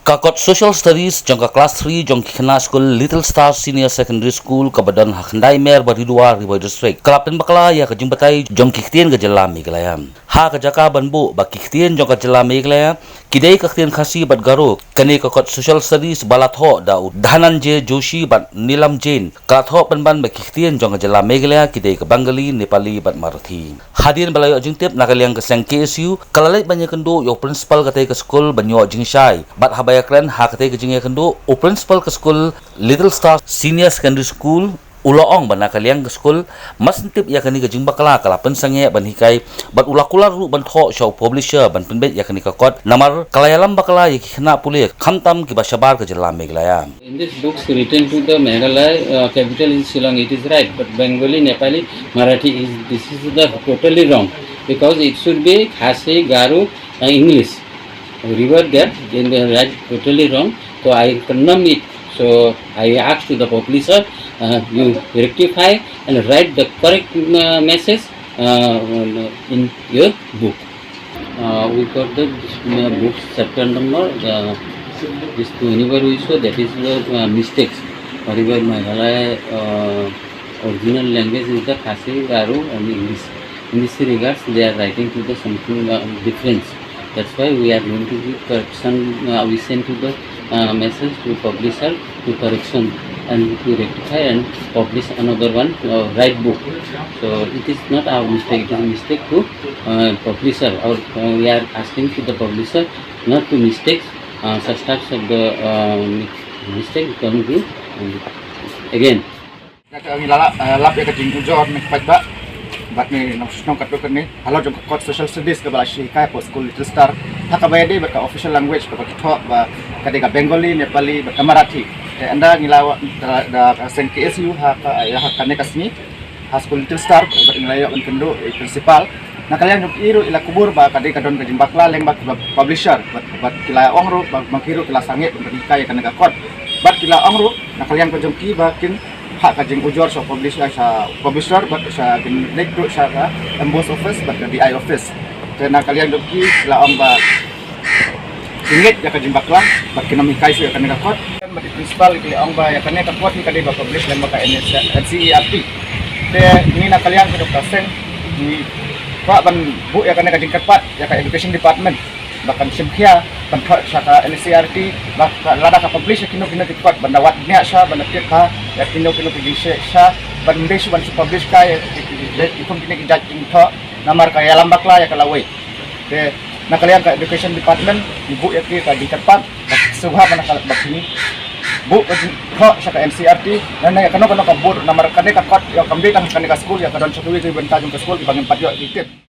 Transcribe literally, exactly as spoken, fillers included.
Ka kot Social Studies jong ka klas three jong ki khynnah skul Little Star Senior Secondary School kaba don ha Khyndai Mer, Baridua, Ri Bhoi District, ka la pynbakla ïa ka jingbatai jong ki ktien ka jylla Meghalaya. Ha ka jaka ban buh ba ki ktien jong ka jylla Meghalaya ki dei ka ktien Khasi bad Garo, kane ka kot Social Studies ba la thoh da u Dhananjay Joshi bad Neelam Jain ka la thoh pynban ba ki ktien jong ka jylla Meghalaya ki dei ka Bengali, Nepali bad Marathi. Hadien ba la ïoh jingtip, na ka liang ka seng K S U ka la leit ban ïakynduh ïa u principal katei ka skul ban ïoh jingshai, bad haba ïakren ha katei ka jingïakynduh, u principal ka skul Little Star Senior Secondary School u la ong ba na ka liang ka skul, mar syn tip ïa kane ka jingbakla, ka la pynsangeh ban hikai, bad u la kular ruh ban thoh sha u publisher ban pynbeit ïa kane ka kot, namar ka la ïalam bakla ïa ki khynnah pule khamtam kiba shabar ka jylla Meghalaya. In this books written to the Meghalaya uh, capital in Shillong, it is right, but Bengali, Nepali, Marathi is, this is the totally wrong, because it should be Khasi, Garo, uh, English. Revert that, then they write totally wrong. So I condemn it. So I ask to the publisher, uh, you rectify and write the correct uh, message uh, in your book. Uh, we got the uh, book chapter number, uh, this twenty-four we saw, that is the uh, mistakes. Whatever Meghalaya uh, original language is the Khasi, Garo and English. In this regards, they are writing to the something uh, difference. That's why we are going to give correction, uh, we send to the uh, message to publisher to correction and to rectify and publish another one uh, right book. So it is not our mistake, it is mistake to uh, publisher. Or uh, we are asking to the publisher not to mistake uh, such types of the uh, mistake come to um, again. Ngi la lap ïa ka jingujor ne paidbah bad ngi nang shnong katto katne halor jong ka kot Social Studies kaba la shim hikai hapoh skul Little Star, ha kaba ïadei bad ka official language kaba ki thoh ba ka dei ka Bengali, Nepali bad ka Marathi. Te ynda ngi la wan da ka seng K S U ha ka ïa ha kane ka sngi ha skul Little Star bad ngi la ïoh ban kynduh ïa i principal. Na ka liang jong ki ruh i la kubur ba ka dei ka don ka jingbakla lyngba ki publisher bad ki la ong ruh ba ki ruh ki la sangeh ban hikai ïa kane ka kot. Bad ki la ong ruh na ka liang ka jong ki ba kin phah ka jingujor sha publisher, sha publisher bad sha kin leit ruh sha ka M B O S office bad ka D I office. Te na ka liang jong ki la ong ba ki ngeit ïa ka jingbakla bad kin ym hikai shuh ïa kane ka kot. Bad i principal ki la ong ba ïa kane ka kot hi ka dei ba publish lyngba ka N C E R T. Te ngi na ka liang ka dok ka seng ngi kwah ban buh ïa kane ka jingkyrpad ïa ka education department ba kan shim khia ban thoh sha ka N C E R T ba lada ka publish ïa kino kino ki kot ban da wad nia sha ban da tip ha ïa kino kino ki jingshai sha ban ym dei shuh ban shu publish ka ïa ki kum kine ki jait jingthoh namar ka ïalam bakla ïa ka lawei. Te na ka liang ka education department ngi buh ïa ki ka jingkyrpad ba sngewbha ban ka ba kine buh ka jingthoh sha ka N C E R T na ïa kano kano ka board namar kane ka kot ïa kam dei tang kane ka skul ïa ka don sha kiwei kiwei bynta jong ka skul kiba ngim pat ïoh ki tip.